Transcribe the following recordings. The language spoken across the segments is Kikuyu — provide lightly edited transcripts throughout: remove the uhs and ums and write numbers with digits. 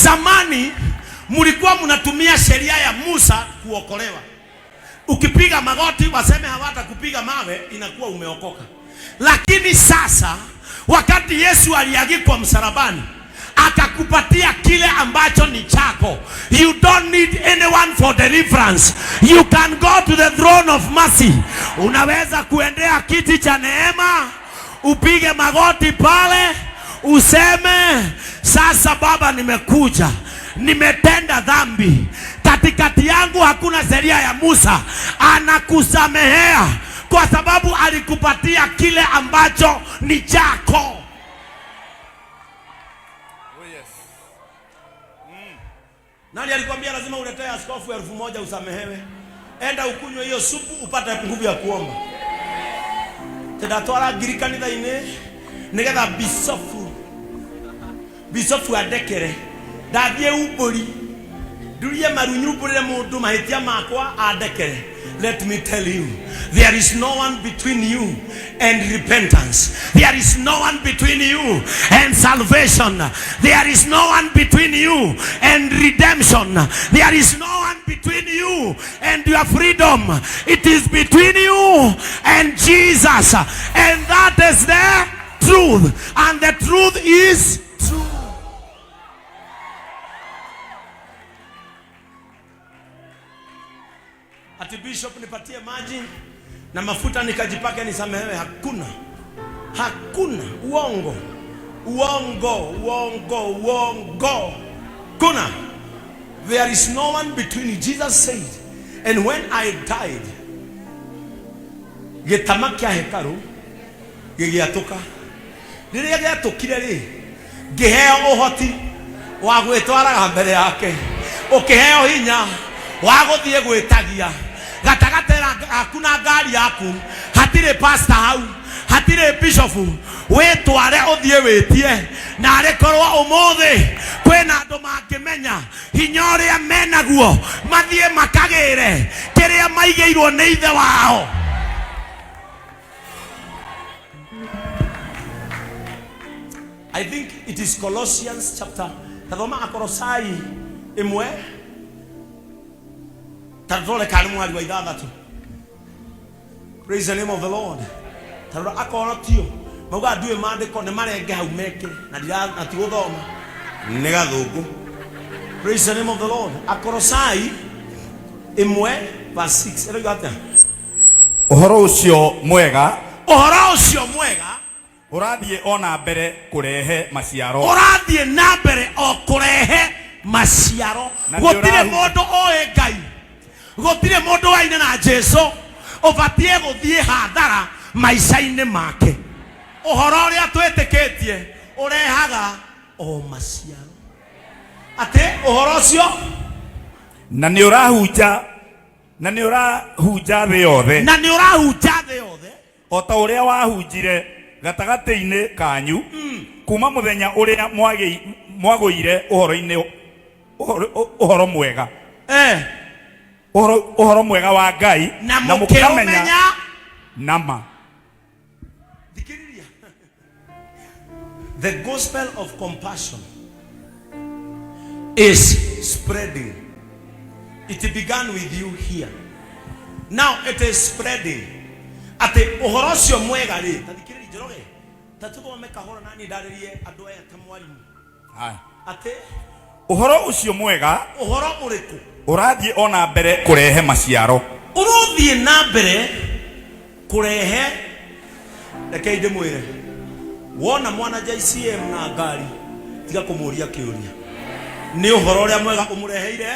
Zamani mlikuwa mnatumia sheria ya Musa kuokolewa. Ukipiga magoti waseme hawatakupiga mawe, inakuwa umeokoka. Lakini sasa wakati Yesu aliagikwa msalabani akakupatia kile ambacho ni chako. You don't need anyone for deliverance. You can go to the throne of mercy. Unaweza kuendea kiti cha neema, upige magoti pale, useme sasa, Baba, nimekuja, nimetenda dhambi, katikati yangu hakuna sheria ya Musa. Anakusamehea kwa sababu alikupatia kile ambacho ni chako. Oh, yes. Nani alikwambia lazima uletee askofu 1000 usamehewe? Enda ukunywe hiyo supu upate nguvu ya kuomba. Ndatwara ngiri kanitha-inĩ nĩgetha bicobu andekere ndathiĩ umbũri ndurie maru nyumbũrĩre mũndũ mahĩtia makwa andekere. Let me tell you, there is no one between you and repentance. There is no one between you and salvation. There is no one between you and redemption. There is no one between you and your freedom. It is between you and Jesus, and that is the truth, and the truth is true. Ati bishop, nipatie maji na mafuta nikajipake nisamehewe. Hakuna, hakuna. Uongo, uongo, uongo, uongo. Kuna. There is no one between you. Jesus said, and when I died, gĩtama kĩa hekarũ gĩgĩatũka. Rĩrĩa gĩatũkire rĩ, ngĩheo ũhoti wa gwĩtwaraga mbere yake, ũkĩheo hinya wa gũthiĩ gwĩtagia gatagatĩ gaku na ngari yaku. Hatirĩ pastor hau, hatirĩ bishofu. Wĩtware ũthiĩ wĩtie, na arĩ korwo ũmũthĩ kwĩna andũ mangĩmenya hinya ũrĩa menaguo, mathiĩ makagĩre kĩrĩa maigĩirwo nĩ ithe wao. I think it is Colossians chapter, tathoma Akolosai 1, tatore kana mwari wa 6. Praise the name of the Lord. Tarora, akorwo tio mauga nduĩ maandĩko nĩ marenge hau mekĩre na ndira na ti gũthoma nĩ gathũngũ. Praise the name of the Lord. Akolosai 1 verse 6 ĩroiga atĩa? Ũhoro ũcio mwega Ũhoro ũcio mwega ũrathiĩ o na mbere kũrehe maciaro. Ũrathiĩ na mbere o kũrehe maciaro. Na nĩ Gũtirĩ mũndũ ũĩ Ngai, gũtirĩ mũndũ waine na Jesu ũbatiĩ gũthiĩ hathara maica-inĩ make. Ũhoro ũrĩa twĩtĩkĩtie ũrehaga o maciaro, atĩ ũhoro ũcio Na nĩ ũrahunja thĩ yothe, na nĩ ũrahunja thĩ yothe, o ta ũrĩa wahunjire gatagatĩ-inĩ kanyu kuma mũthenya ũrĩa mwagũire ũhoro-inĩ ũhoro mwega, ũhoro mwega wa Ngai, na na mũkamenya mũkĩũmenya nama. Thikĩrĩria. The gospel of compassion is spreading. It began with you here, now it is spreading. Atĩ ũhoro ũcio mwega rĩ, ta thikĩrĩria, Njoroge, ta tũthome kahora na niĩ ndarĩrie andũ aya ta mwarimũ. Haya. Atĩ Ũhoro ũcio mwega ũhoro ũrĩkũ? Ũrathiĩ o na mbere kũrehe maciaro. Ũrothiĩ na mbere kũrehe. Rekei ndĩmwĩre, wona mwana JCM na ngari, tiga kũmũria kĩũria, nĩ ũhoro ũrĩa mwega ũmũreheire.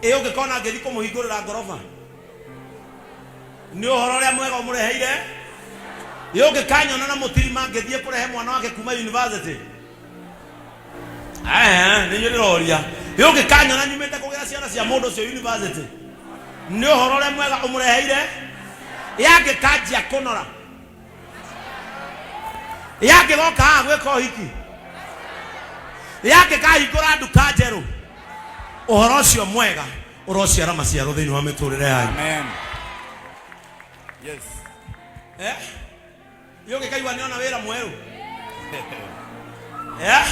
Ĩ ũngĩkona ngĩthiĩ kũmũhingũrĩra ngoroba, nĩ ũhoro ũrĩa mwega ũmũreheire. Ĩ ũngĩkanyona na mũtirima ngĩthiĩ kũrehe mwana wake kuma university, nĩ inyuĩ ndĩroria. Ĩ ũngĩkanyona nyumĩte kũgĩra ciana cia mũndũ ũcio university, nĩ ũhoro ũrĩa mwega ũmũreheire. Yangĩkanjia kũnora, yangĩgoka haha gwĩka ũhiki, yangĩkahingũra nduka njerũ, ũhoro ũcio mwega ũrociara maciaro thĩinĩ wa mĩtũrĩre yanyu. Amen. Yes. Eh? Ĩ ũngĩkaigua nĩona wĩra mwerũ, eh?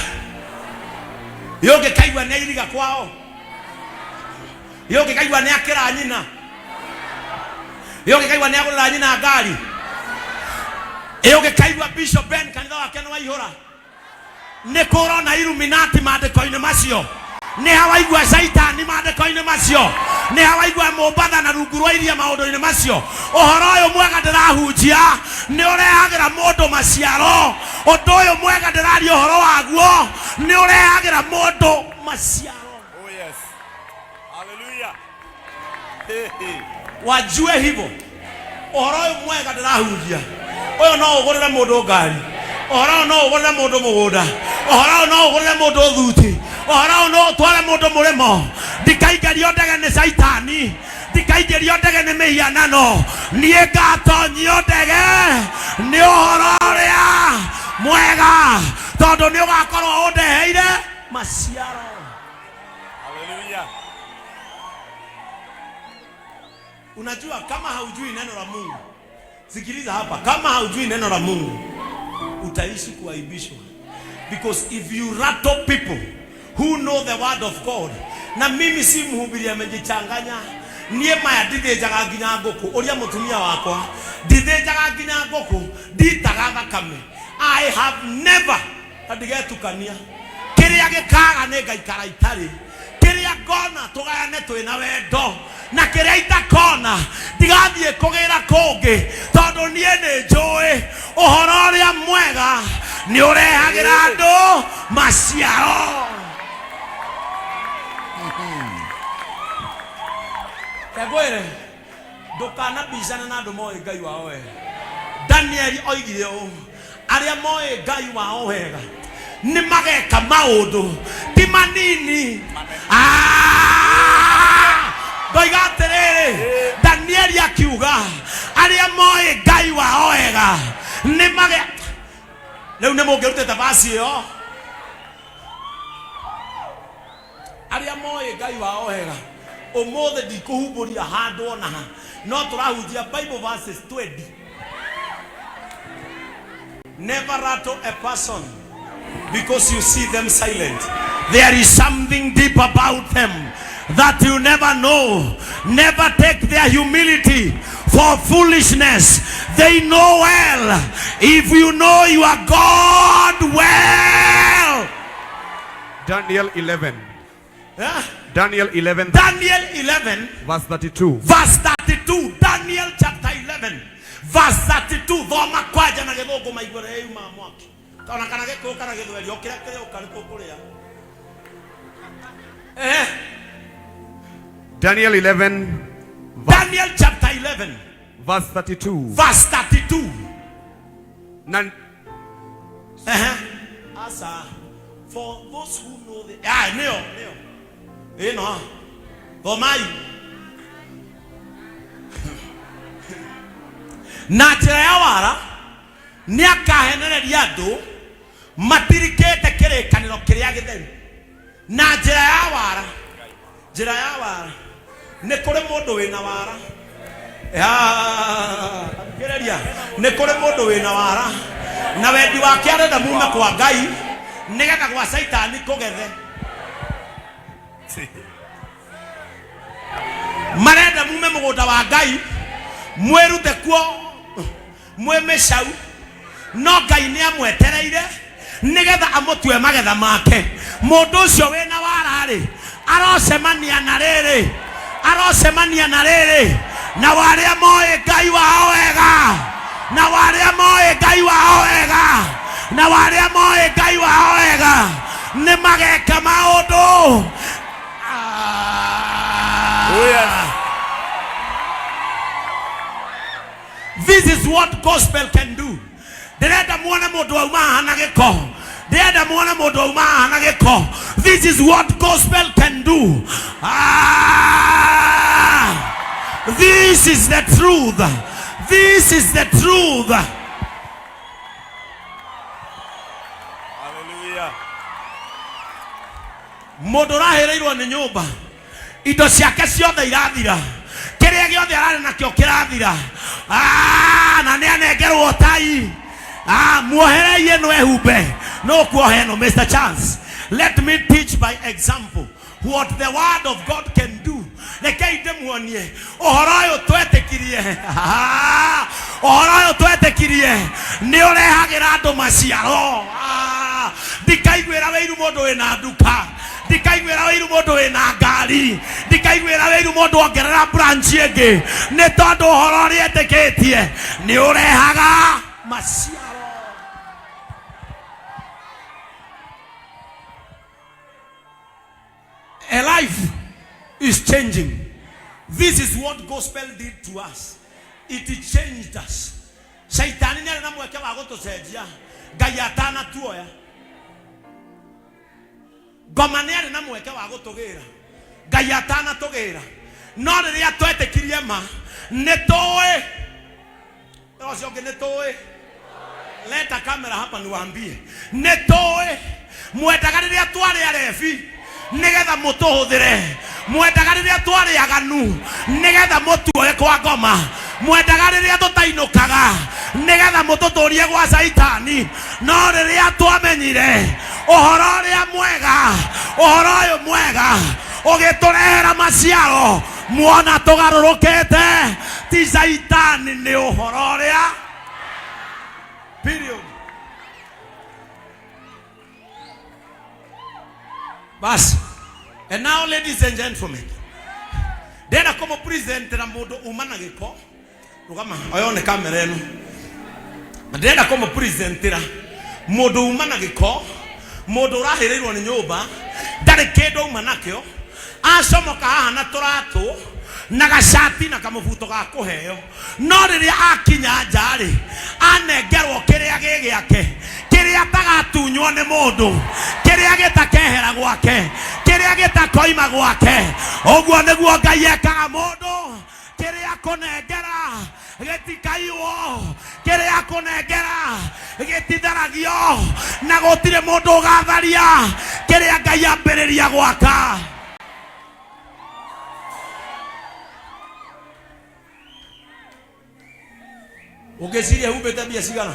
Yũngĩkaigua nĩ airiga kwao, yũngĩkaigua nĩ akĩra nyina, yũngĩkaigua nĩ agũrĩra nyina ngari, yũngĩkaigua Bishop Ben kanitha wake nĩ waihũra. Nĩ kũrona Illuminati maandĩko-inĩ macio? Nĩ ha waigua Shaitani maandĩko-inĩ macio? Nĩ ha waigua Mũmbatha na rungu rwa iria maũndũ-inĩ macio? Ũhoro ũyũ mwega ndĩrahunjia nĩ ũrehagĩra mũndũ maciaro. Ũndũ ũyũ mwega ndĩraria ũhoro waguo nĩ ũrehagĩra mũndũ maciaro. Oh yes. Hallelujah. Hey, hey. Wajue hivyo, ũhoro ũyũ mwega ndĩrahunjia ũyũ no ũgũrĩre mũndũ ngari, ũhoro ũyũ no ũgũrĩre mũndũ mũgũnda, ũhoro ũyũ no ũgũrĩre mũndũ thuti, ũhoro ũyũ no ũtware mũndũ mũrĩmo. Ndikaingĩrio ndege nĩ caitani, ndikaingĩrio ndege nĩ mĩhianano, niĩ ngatonyio ndege nĩ ũhoro ũrĩa mwega, tondũ nĩ ũgakorwo ũndeheire maciaro. Hallelujah. Unajua, kama haujui neno la Mungu, sikiliza hapa, kama haujui neno la Mungu utaishi kuaibishwa, because if you rattle people who know the word of God. Na mimi si mhubiri amejichanganya, niĩ maya ndithĩnjaga nginya ngũkũ, ũria mũtumia wakwa, ndithĩnjaga nginya ngũkũ, nditaga thakame. I have never, na ndigetukania, kĩrĩa gĩkaga nĩ ngaikara itarĩ, kĩrĩa ngona tũgayane twĩ na wendo, na kĩrĩa itakona ndigathiĩ kũgĩra kũngĩ, tondũ niĩ nĩ njũĩ ũhoro ũrĩa mwega nĩ ũrehagĩra andũ maciaro. Kengwĩre, ndũkanabicane na andũ moĩ Ngai wao wega. Danieli oigire ũũ, arĩa moĩ Ngai wao wega nĩ mageka maũndũ ti manini. Ah! Ndoiga atĩrĩrĩ, Danieli akiuga arĩa moĩ Ngai wao wega nĩ mage. Rĩu nĩ mũngĩrutĩte basi ĩyo, arĩa moĩ Ngai wao wega. Ũmũthĩ ndikũhumbũria handũ ona ha, no tũrahunjia Bible verses 20. Never rattle a person because you see them silent. There is something deep about them that you never know. Never take their humility for foolishness. They know well. If you know your God well. Daniel 11. Yeah? Daniel 11, Daniel 11, verse 32. Verse 32. Daniel chapter 11 verse 32. Thoma kwanja na gĩthũngũ maigue rĩu ma mwaki, ona kana gĩkũyũ kana gĩthweri, o kĩrĩa kĩrĩũka nĩ tũkũrĩa. Daniel 11, Daniel chapter 11 verse 32. Verse 32. Na Asa, for those who know the, ah, nĩyo nĩyo ĩno, thomai. Na njĩra ya wara nĩ akahenereria andũ matirikĩte kĩrĩkanĩro kĩrĩa gĩtheru. Na njĩra ya wara, njĩra ya wara, nĩ kũrĩ mũndũ wĩna wara. Thikĩrĩria, nĩ kũrĩ mũndũ wĩna wara na wendi wake arenda mume kwa Ngai nĩgetha gwa caitani kũgethe. Marenda mume mũgũnda wa Ngai mwĩrute kuo mwĩ mĩcau, no Ngai nĩ amwetereire nĩgetha amũtue magetha make. Mũndũ ũcio wĩna wara-rĩ, arocemania na rĩrĩ, arocemania na rĩrĩ, na warĩa moĩ Ngai wao wega, na warĩa moĩ Ngai wao wega, na warĩa moĩ Ngai wao wega nĩ mageka maũndũ. Oh, yes. This is what gospel can do. Ndĩrenda muone mũndũ auma haha na gĩko, ndĩrenda muone mũndũ auma haha na gĩko. This is what gospel can do. Ah, this is the truth. This is the truth. Hallelujah. Mũndũ ũrahĩrĩirwo nĩ nyũmba, indo ciake ciothe irathira, kĩrĩa gĩothe ararĩ nakĩo kĩrathira. Ah, na nĩ anengerwo tai. Ah, muoherei ĩno ehumbe, no kuoha ĩno Mr. Chance. Let me teach by example what the word of God can do. Rekei ndĩmuonie ũhoro ũyũ twetĩkirie. Ũhoro ũyũ twetĩkirie nĩ ũrehagĩra andũ maciaro. Ndikaiguĩra wĩiru mũndũ wĩna nduka, ndikaiguĩra wĩiru mũndũ wĩna ngari, ndikaiguĩra wĩiru mũndũ ongerera branch ĩngĩ, nĩ tondũ ũhoro ũrĩa etĩkĩtie nĩ ũrehaga maciaro. A life is changing. This is what gospel did to us. It changed us. Shaitani nĩ arĩ na mweke wa gũtũcenjia Ngai atanatuoya. Ngoma nĩ arĩ na mweke wa gũtũgĩra Ngai atanatũgĩra. No rĩrĩa twetĩkirie ma nĩ tũĩ ũcio ũngĩ nĩ tũĩ. Leta kamera hapa niwaambie, nĩ tũĩ mwendaga rĩrĩa twarĩ arebi nĩgetha mũtũhũthĩre, mwendaga rĩrĩa twarĩ aganu nĩgetha mũtuoe kwa ngoma, mwendaga rĩrĩa tũtainũkaga nĩgetha mũtũtũrie gwa Caitani. No rĩrĩa twamenyire ũhoro ũrĩa mwega, ũhoro ũyũ mwega ũgĩtũrehera maciaro, muona tũgarũrũkĩte, ti Caitani, nĩ ũhoro ũrĩa. Period. Bas. And now, ladies and gentlemen, ndĩrenda kũmũpresentera mũndũ uma na gĩko. Rũgama, oyo nĩ kamera ĩno. Ndĩrenda kũmũpresentera mũndũ uma na gĩko, mũndũ ũrahĩrĩirwo nĩ nyũmba, ndarĩ kĩndũ auma nakĩo, acomoka haha na tũratũ na gacati na kamũbuto ga kũheo. No rĩrĩa akinya nja rĩ, anengerwo kĩrĩa gĩ gĩake, kĩrĩa tagatunywo nĩ mũndũ, kĩrĩa gĩtakehera gwake, kĩrĩa gĩtakoima gwake. Ũguo nĩguo Ngai ekaga mũndũ. Kĩrĩa kũnengera gĩtikaiywo, kĩrĩa kũnengera gĩtitharagio, na gũtirĩ mũndũ ũgatharia kĩrĩa Ngai ambĩrĩria gwaka. Ũngĩciria humbĩte mbia cigana?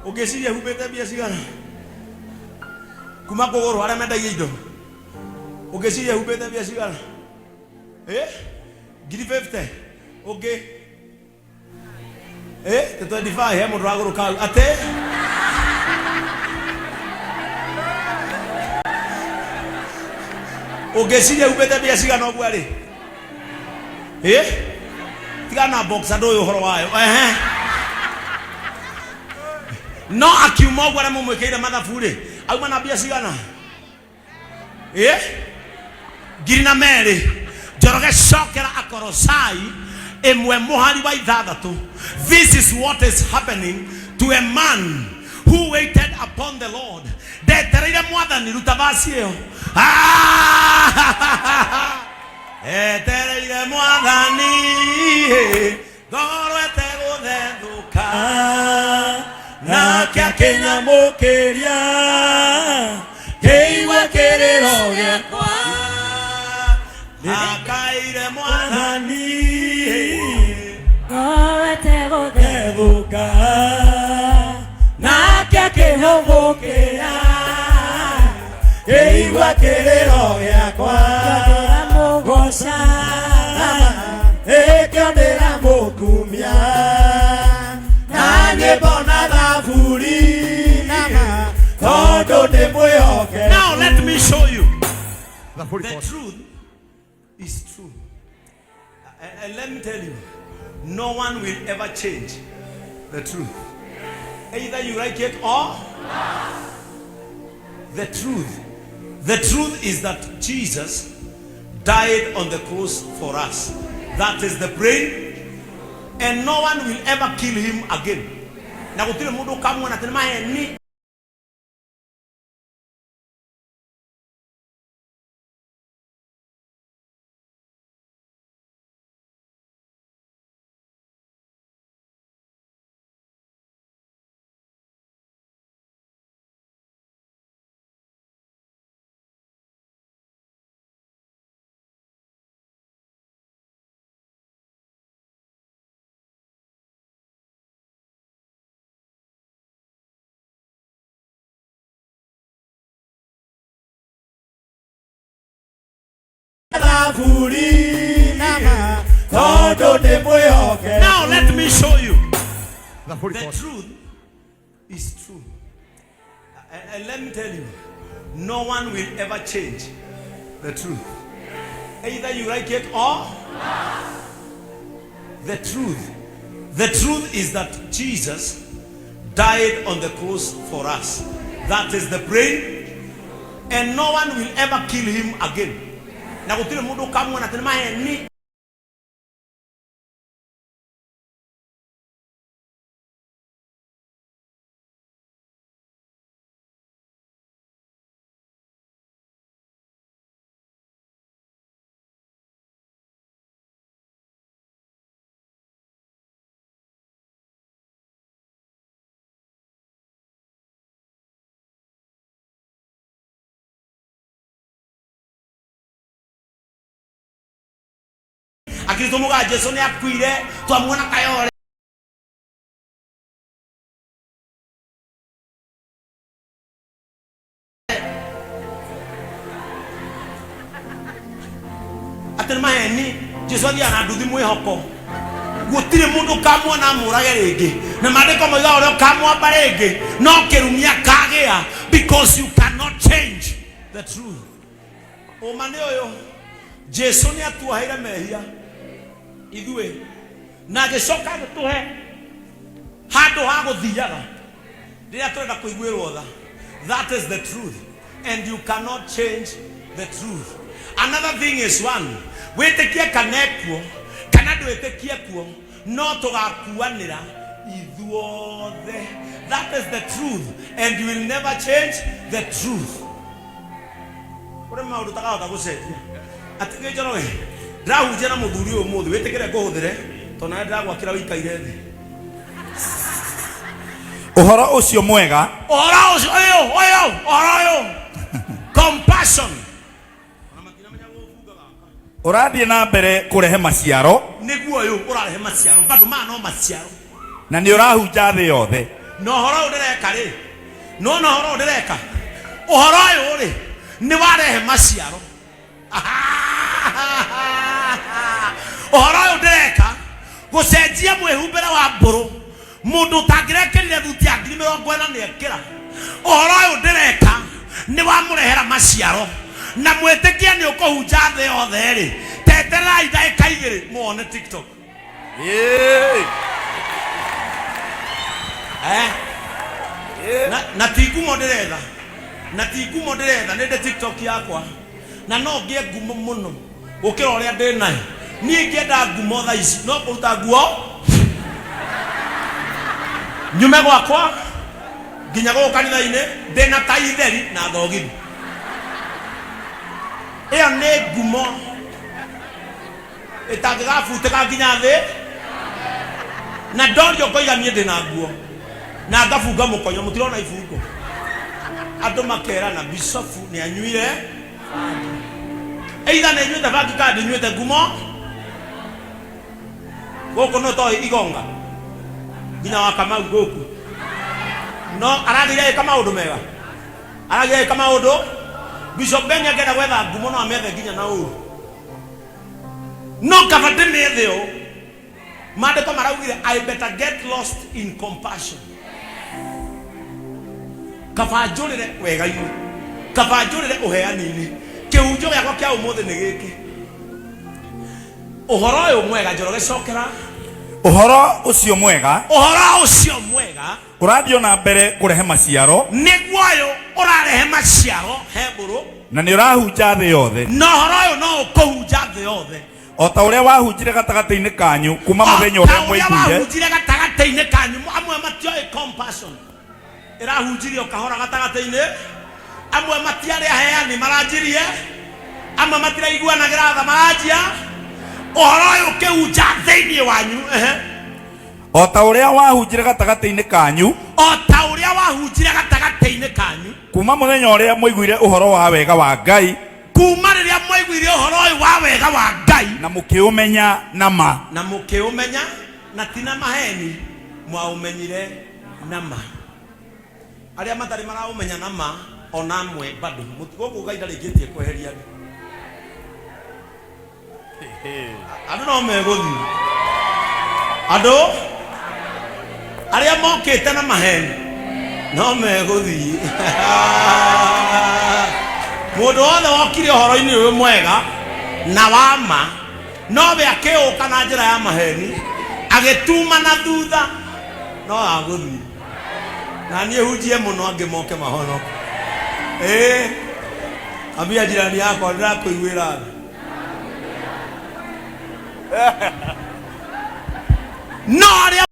Ũngĩciria humbĩte mbia cigana? Kuma kũgũrũ arĩa mendagia indo. Ũngĩciria humbĩte mbia cigana? Ngiri 50. Ũngĩ? Te 25 he mũndũ ũragũrũka hau. Atĩ? Ũngĩciria humbĩte mbia cigana ũguo rĩ? Tigana boxer ndũĩ ũhoro wayo. Ehe. No akiuma ũguo arĩa mũmwĩkĩire mathabu rĩ, auma na mbia cigana? Ngiri na merĩ. Njoroge cokera Akorosai ĩmwe mũhari wa ithathatũ. This is what is happening to a man who waited upon the Lord. Ndetereire mwathani, ruta vasi ĩyo. Etereire mwathani, ngoro ĩtegũthethũka, nake akĩnyamũkĩria kĩigua kĩrĩro gĩakwa. Akaire mwathani, ngoro ĩtegũthethũka, nake akĩhũgũkĩra kĩigua kĩrĩro gĩakwa. Ndĩramũgoca, ĩkĩo ndĩramũkumia na nyĩmbo na thaburi, tondũ ndĩmwĩhoke. Now let me show you. The Holy The Ghost. truth is true. And let me tell you, no one will ever change the truth. Either you like it or the truth. The truth is that Jesus died on the cross for us. That is the brain. And no one will ever kill him again. Na gũtirĩ mũndũ ũkamuona atĩ nĩ maheni. thaburi nama tondũ ndĩ mwĩhokeku. Now let me show you. The Holy The Ghost. truth is true. And let me tell you, no one will ever change the truth. Either you like it or the truth. The truth is that Jesus died on the cross for us. That is the brain. And no one will ever kill him again. Na gũtirĩ mũndũ ũkamuona atĩ nĩ maheni. Akristo muga Jesu nĩ akuire twamuona kayore. Atĩ nĩ maheni. Jesu athiaga na nduthi mwĩhoko. Gũtirĩ mũndũ ũkamuona amũrage rĩngĩ, na maandĩko moigaga ũrĩa ũkamwamba rĩngĩ no kĩrumia kagĩa, because you cannot change the truth. Ũma nĩ ũyũ, Jesu nĩ atuoheire mehia ithuĩ na agĩcoka agĩtũhe handũ ha gũthiaga rĩrĩa tũrenda kũiguĩrwo tha. That is the truth, and you cannot change the truth. Another thing is, one, wĩtĩkie kana ekuo kana ndwĩtĩkie kuo, no tũgakuanĩra ithuothe. That is the truth, and you will never change the truth. Kũrĩ maũndũ takahota gũcenjia. Atĩ kĩnjoro ĩ ndĩrahunjia na mũthuri ũyũ ũmũthĩ, wĩtĩkĩre ngũhũthĩre tondũ nawe ndĩragwakĩra ũikaire thĩ. Ũhoro ũcio mwega Ũhoro ũcio ũyũ ũyũ ũhoro ũyũ compassion ona matinamenya gũbunga gaka. Ũrathiĩ na mbere kũrehe maciaro. Nĩguo ũyũ ũrarehe maciaro bado maya no maciaro. Na nĩ ũrahunja thĩ yothe. Na ũhoro ũyũ ndĩreka rĩ, nona ũhoro ũyũ ndĩreka, ũhoro ũyũ rĩ nĩ warehe maciaro. Ũhoro ũyũ ndĩreka gũcenjia mwĩhumbĩre wa mbũrũ, mũndũ ũtangĩrekĩrire thuti ya 40,000 nĩ ekĩra. Ũhoro ũyũ ndĩreka nĩ wamũrehera maciaro, na mwĩtĩkie nĩ ũkũhunja thĩ yothe rĩ, tetererai ndagĩka 2 muone TikTok. Eh? Na ti ngumo ndĩretha, na ti ngumo ndĩretha, nĩ ndĩ TikTok yakwa na no ngĩe ngumo mũno gũkĩra ũrĩa ndĩ nayo. Niĩ ingĩenda ngumo thaa ici no kũruta nguo nyume gwakwa nginya gũkũ kanitha-inĩ ndĩna tai theri na thogithi. Ĩyo nĩ ngumo ĩtangĩgabutĩka nginya thĩ, na ndorio ngoiga niĩ ndĩna nguo na ngabunga mũkonyo. Mũtirona ibungo, andũ makerana bishofu nĩ anyuire either nĩ nyuĩte bangi kana ndinyuĩte. Ngumo gũkũ no toĩ igonga nginya wa Kamau gũkũ no arathire ĩka maũndũ mega, arathire ĩka maũndũ. Bishop Ben angĩenda gwetha ngumo no amethe nginya na ũru, no kaba ndĩmĩethe ũũ. Maandĩko maraugire I better get lost in compassion. Kaba njũrĩre wega-inĩ, kaba njũrĩre ũheani-inĩ. Kĩhunjo gĩakwa kĩa ũmũthĩ nĩ gĩkĩ, ũhoro ũyũ mwega. Njoroge, cokera. Ũhoro ũcio mwega Ũhoro ũcio mwega ũrathiĩ na mbere kũrehe maciaro. Nĩguo ũyũ ũrarehe maciaro he mbũrũ. Na nĩ ũrahunja thĩ yothe. Na ũhoro ũyũ no ũkũhunja thĩ yothe. O ta ũrĩa wahunjire gatagatĩ-inĩ kanyu kuma mũthenya O ta ũrĩa ũrĩa mwaiguire. Wahunjire gatagatĩ-inĩ kanyu. Amwe matioĩ compassion ĩrahunjirio kahora gatagatĩ-inĩ, amwe matiarĩ aheani maranjirie, amwe matiraiguanagĩra tha maranjia. Ũhoro ũyũ ũkĩhunja thĩinĩ wanyu, ehe. O ta ũrĩa wahunjire gatagatĩ-inĩ kanyu O ta ũrĩa wahunjire gatagatĩ-inĩ kanyu kuma mũthenya ũrĩa mwaiguire ũhoro wa wega wa Ngai kuma rĩrĩa mwaiguire ũhoro ũyũ wa wega wa Ngai na mũkĩũmenya na ma. Na mũkĩũmenya na ti na maheni, mwaũmenyire na ma. Arĩa matarĩ maraũmenya na ma ona amwe bado gũkũ Ngai ndarĩkĩtie kweheria andũ. Andũ no megũthiĩ, andũ arĩa mokĩte na maheni no megũthiĩ. Mũndũ wothe wokire ũhoro-inĩ ũyũ mwega na wa ma, nowe akĩũka na njĩra ya maheni agĩtuma na thutha, no agũthiĩ. Na niĩ hunjie mũno, angĩ moke mahonoke. Ĩĩ, ambia jirani yakwa, ndĩrakũiguĩra tha. No arĩa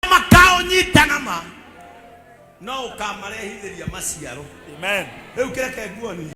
makaũnyita na ma, no ũkamarehithĩria maciaro. Amen. Rĩu kĩreke nguonie.